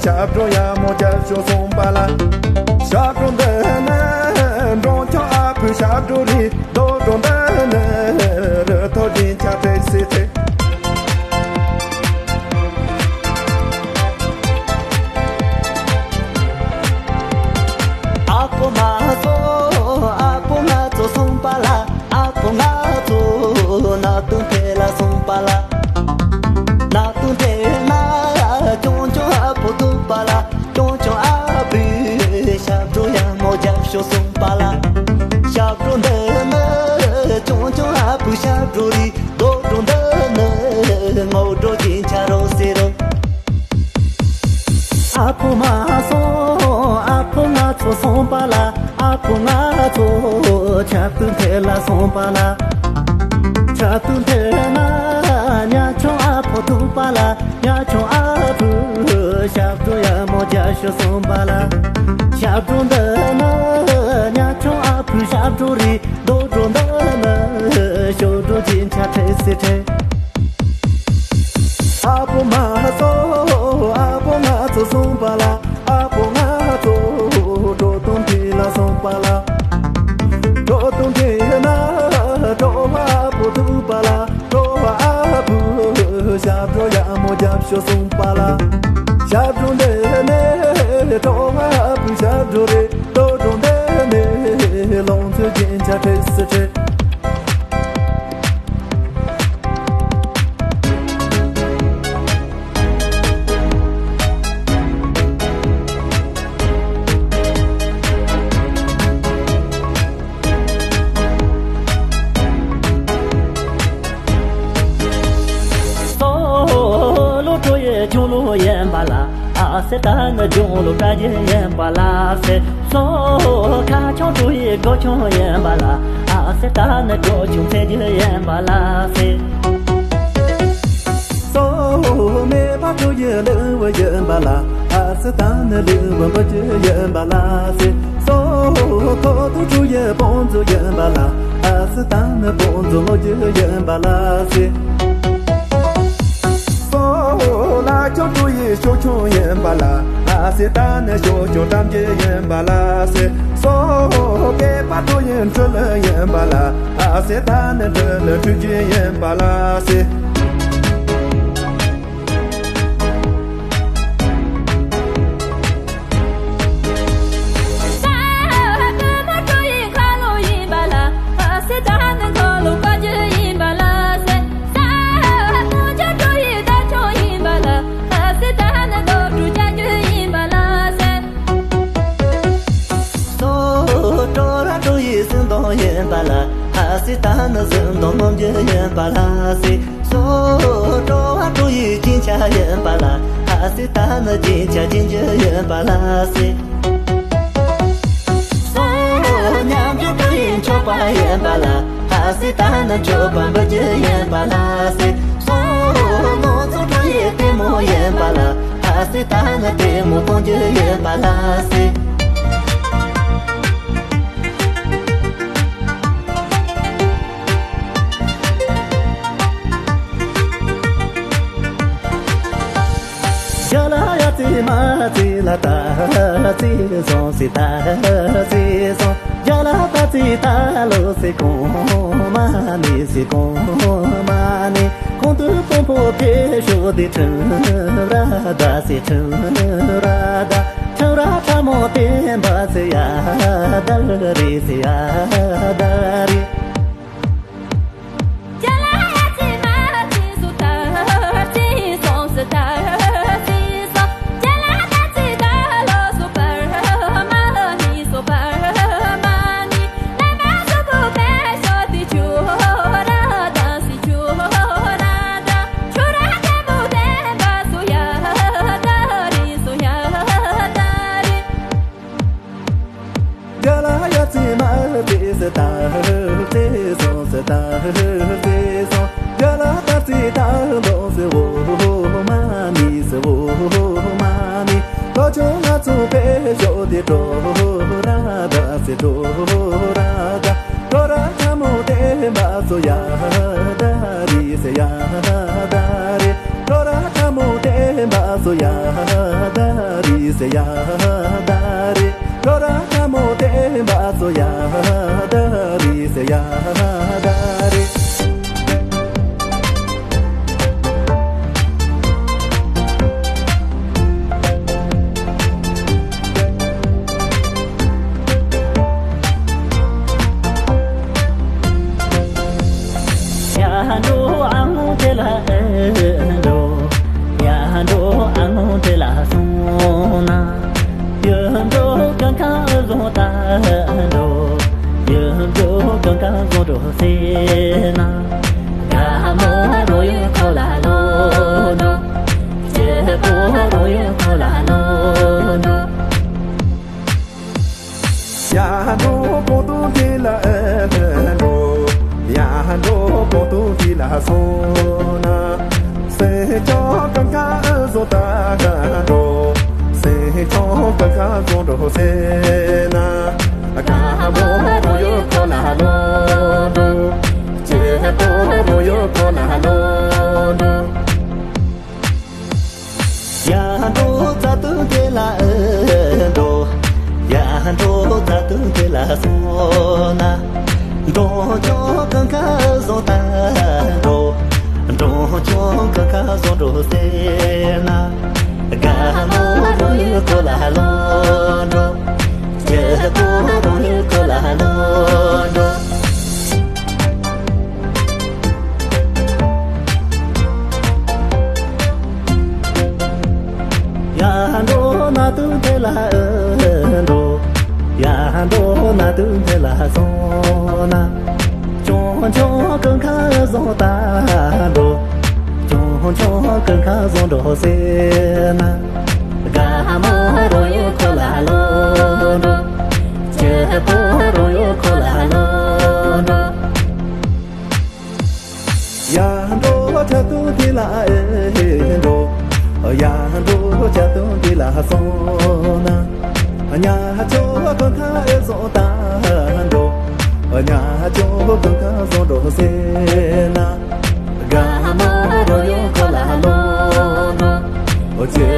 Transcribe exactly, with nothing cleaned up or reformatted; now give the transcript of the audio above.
ཞབས་བྲོ་ཡག་མོ་རྒྱབ་ཤོག་གསུངས་པ་ལ། ཞབས་བྲོ་འདི་ནི་འབྲོང་ཆུང་ཨ་ཕའི་ཞབས་བྲོ་རེད། རྡོ་བྲོ་འདི་ནི་རི་ཐོག་རྒྱན་ཆ་ཁྲིག་སེ་ཁྲིག། ཨ་ཕོ་མ་སོ་ཨ་ཕོ་ང་ཚོ་གསུངས་པ་ལ། ཨ་ཕོ་ང་ཚོ་ནག་དུང་ཐེ་ལ་སོང་པ་ལ། ནག་དུང་ཐེ་ན་ཆུང་ཆུང་ཨ་ཕོ་འདུག་པ་ལ། ཆུང་ཆུང་ཨ་ཕོས་ཞབས་བྲོ་ཡག་མོ་རྒྱབ་ཤོག་གསུངས་པ་ལ། ཞབས་བྲོ་འདི་ནི་ཆུང་ཆུང་ཨ་ཕོའི་ཞབས་བྲོ་རེད། རྡོ་བྲོ་འདི་ནི་སྔོ་བྲོ་རྒྱན་ཆ་རོ་སེ་རོ། ཨ་ཕོ་མ་སོང་ཨ་ཕོ་ང་ཚོ་སོང་པ་ལ། ཨ་ཕོ་ང་ཚོ་ཆབ་ཏུ་འཐེན་ལ་སོང་པ་ལ། ཆབ་ཏུ་འཐེན་ན་ཉ་ཆུང་ཨ་ཕོ་འདུག་པ་ལ། ཉ་ཆུང་ཨ་ཕོས་ཞབས་བྲོ་ཡག་མོ་རྒྱབ་ཤོག་གསུངས་པ་ལ། ཞབས་བྲོ་འདི་ནི་ཉ་ཆུང་ཨ་ཕོའི་ཞབས་བྲོ་རེད། རྡོ་བྲོ་འདི་ནི་ཞོ་བྲོ་རྒྱན་ཆ་ཁྲིག་སེ་ཁྲིག། ཨ་ཕོ་མ་སོ་ཨ་ཕོ་ང་ཚོ་སོང་པ་ལ། ཨ་ཕོ་ང་ཚོ་བྲོ་བརྡུང་ཐེ་ལ་སོང་པ་ལ། བྲོ་བརྡུང་ཐེ་ན་བྲོ་བ་ཨ་ཕོ་འདུག་པ་ལ། བྲོ་བ་ཨ་ཕོས་ཞབས་བྲོ་ཡག་མོ་རྒྱབ་ཤོག་གསུངས་པ་ལ། ཞབས་བྲོ་འདི་ནི་བྲོ་བ་ཨ་ཕོའི་ཞབས་བྲོ་རེད། རྡོ་བྲོ་འདི་ནི་ལོངས་སྤྱོད་རྒྱན་ཆ་ཁྲིག་སེ་ཁྲིག། སོ་ལོ་བྲོ་ཡི་ཆུང་ལོ་ཡིན་པ་ལ། ཨ་སེ་ད་ནི་ལྗོངས་ལོ་བཀའ་བརྒྱུད་ཡིན་པ་ལ་སེ། སོ་ཁ་ཆུང་བྲོ་ཡི་སྒོ་ཆུང་ཡིན་པ་ལ། ཨ་སེ་ད་ནི་སྒོ་ཆུང་ཚེ་རྒྱུད་ཡིན་པ་ལ་སེ། སོ་མེ་ཕག་བྲོ་ཡི་ལུག་བུ་ཡིན་པ་ལ། ཨ་སེ་ད་ནི་ལུག་བུ་འབུ་རྒྱུད་ཡིན་པ་ལ་སེ། སོ་ཁོ་ཐུག་བྲོ་ཡི་བོང་ཚོ་ཡིན་པ་ལ། ཨ་སེ་ད་ནི་བོང་ཚོ་ལོ་རྒྱུད་ཡིན་པ་ལ་སེ། སོ་ལ་ཆུང་བྲོ་ཡི་ཤོ་ཆུང་ཡིན་པ་ལ། ཨ་སེ་ད་ནི་ཤོ་ཆུང་གཏམ་རྒྱུད་ཡིན་པ་ལ་སེ། སོ་སྐེད་པ་བྲོ་ཡི་འཕྲུལ་ཡིན་པ་ལ། ཨ་སེ་ད་ནི་འཕྲུལ་འཕྲུལ་རྒྱུད་ཡིན་པ་ལ་སེ། སོ་བྲོ་ར་བྲོ་ཡི་ཟིན་དོང་ཡིན་པ་ལ། ཨ་སེ་ད་ནི་ཟིན་དོང་ནོམ་རྒྱུ་ཡིན་པ་ལ་སེ། སོ་བྲོ་བ་བྲོ་ཡི་རྒྱན་ཆ་ཡིན་པ་ལ། ཨ་སེ་ད་ནི་རྒྱན་ཆ་རྒྱན་རྒྱུ་ཡིན་པ་ལ་སེ། སོ་ཉམས་རྒྱུ་བྲོ་ཡི་མཆོད་པ་ཡིན་པ་ལ། ཨ་སེ་ད་ནི་མཆོད་པ་འབུལ་རྒྱུ་ཡིན་པ་ལ་སེ། སོ་ནོར་ཚོ་བྲོ་ཡི་ལྟད་མོ་ཡིན་པ་ལ། ཨ་སེ་ད་ནི་ལྟད་མོ་མཐོང་རྒྱུ་ཡིན་པ་ལ་སེ། རྒྱ་ལ་ཡ་ཙི་མ་ཙི་ལ་ད་ཙི་སོང་སི་ད་ཙི་སོང་། རྒྱ་ལ་ད་ཙི་ད་ལོ་སི་གོང་མ་ནི་སི་གོང་མ་ནི། གོང་དུ་དཔོན་པོ་ཕེ་ཤོ་དི་ཁྲིམ་ར་ད་སི་ཁྲིམ་ར་ད། ཁྲིམ་ར་ཁྲ་མོ་བསྟན་པ་སི་ཡ་ད་རི་སི་ཡ་ད་རི། རྒྱ་ལ་ཡ་ཙི་མ་ཙི་སི་ད་ཧུ་ཙི་སོང་སི་ད་ཧུ་ཙི་སོང་། རྒྱ་ལ་ད་ཙི་ད་ལོ་སི་བོ་མ་ནི་སི་བོ་མ་ནི། ལོ་ཆུང་ང་ཚོ་པེ་ཞོ་དི་བྲོ་ར་ད་སི་བྲོ་ར་ད། བྲོ་ར་ཁྲ་མོ་བསྟན་པ་སོ་ཡ་ད་རི་སི་ཡ་ད་རི། བྲོ་ར་ཁྲ་མོ་བསྟན་པ་སོ་ཡ་ད་ ཡ་ད་རེད། ལོ་ར་ཁ་མོ་བསྟན་པ་ཚོ་ཡ་ད་རེད་ཟེར་ཡ་ད་རེད། ཡ་འགྲོ་ཨ་ངོ་དེ་ལ་ཨེ་འགྲོ། ཡ་འགྲོ་ཨ་ངོ་དེ་ལ་སོང་ན། ཡུལ་འགྲོ་གང་ག་བཟུང་ད་འགྲོ། ཡུལ་འགྲོ་གང་ག་བཟུང་འགྲོ་ཟེར་ན། དགའ་མོ་རོ་ཡུལ་ཁོ་ལ་ལོ་འགྲོ། སྐྱིད་པོ་རོ་ཡུལ་ཁོ་ལ་ལོ་འགྲོ། ཡ་འགྲོ་པོ་ཏོ་དེ་ལ་ཨེ་འགྲོ། ཡ་འགྲོ་པོ་ཏོ་དེ་ལ་སོང་ན། སེམས་ཀྱང་གང་ག་བཟོ་ད་འགྲོ། སེམས་ཀྱང་གང་ག་བཟོ་འགྲོ་ཟེར་ན། དགའ་མོ་རོ་ཡུལ་ཁོ་ལ་ལོ་འགྲོ། སྐྱིད་པོ་རོ་ཡུལ་ཁོ་ལ་ལོ་འགྲོ། ཡ་འགྲོ་རྫ་སྟོད་དེ་ལ་ཨེ་འགྲོ། ཡ་འགྲོ་རྫ་སྟོད་དེ་ལ་སོང་ན། འབྲོང་ཆུང་གང་ག་བཟུང་ད་འགྲོ། འབྲོང་ཆུང་གང་ག་བཟུང་འགྲོ་ཟེར་ན། དགའ་མོ་རོ་ཡུལ་ཁོ་ལ་ལོ་འགྲོ། སྐྱིད་པོ་རོ་ཡུལ་ཁོ་ལ་ལོ་འགྲོ། ཡ་འགྲོ་ན་དུ་དེ་ལ་ཨེ་འགྲོ། ཡ་འགྲོ་ན་དུ་དེ་ལ་སོང་ན། ཆུང་ཆུང་གང་ག་བཟུང་ད་འགྲོ། ཆུང་ཆུང་གང་ག་བཟུང་འགྲོ་ཟེར་ན། དགའ་མོ་རོ་ཡུལ་ཁོ་ལ་ལོ་འགྲོ། སྐྱིད་པོ་རོ་ཡུལ་ཁོ་ལ་ལོ་འགྲོ། ཡ་འགྲོ་ཆ་ཏུ་དེ་ལ་ཨེ་འགྲོ། ཡ་འགྲོ་ཆ་ཏུ་དེ་ལ་སོང་ན། ཉ་ཆོ་གང་ག་ཨེ་བཟོ་ད་འགྲོ། ཉ་ཆོ་གང་ག་བཟོ་འགྲོ་ཟེར་ན། དགའ་མོ་རོ་ཡུལ་ཁོ་ལ་ལོ་འགྲོ། ཨོ་ཅེ་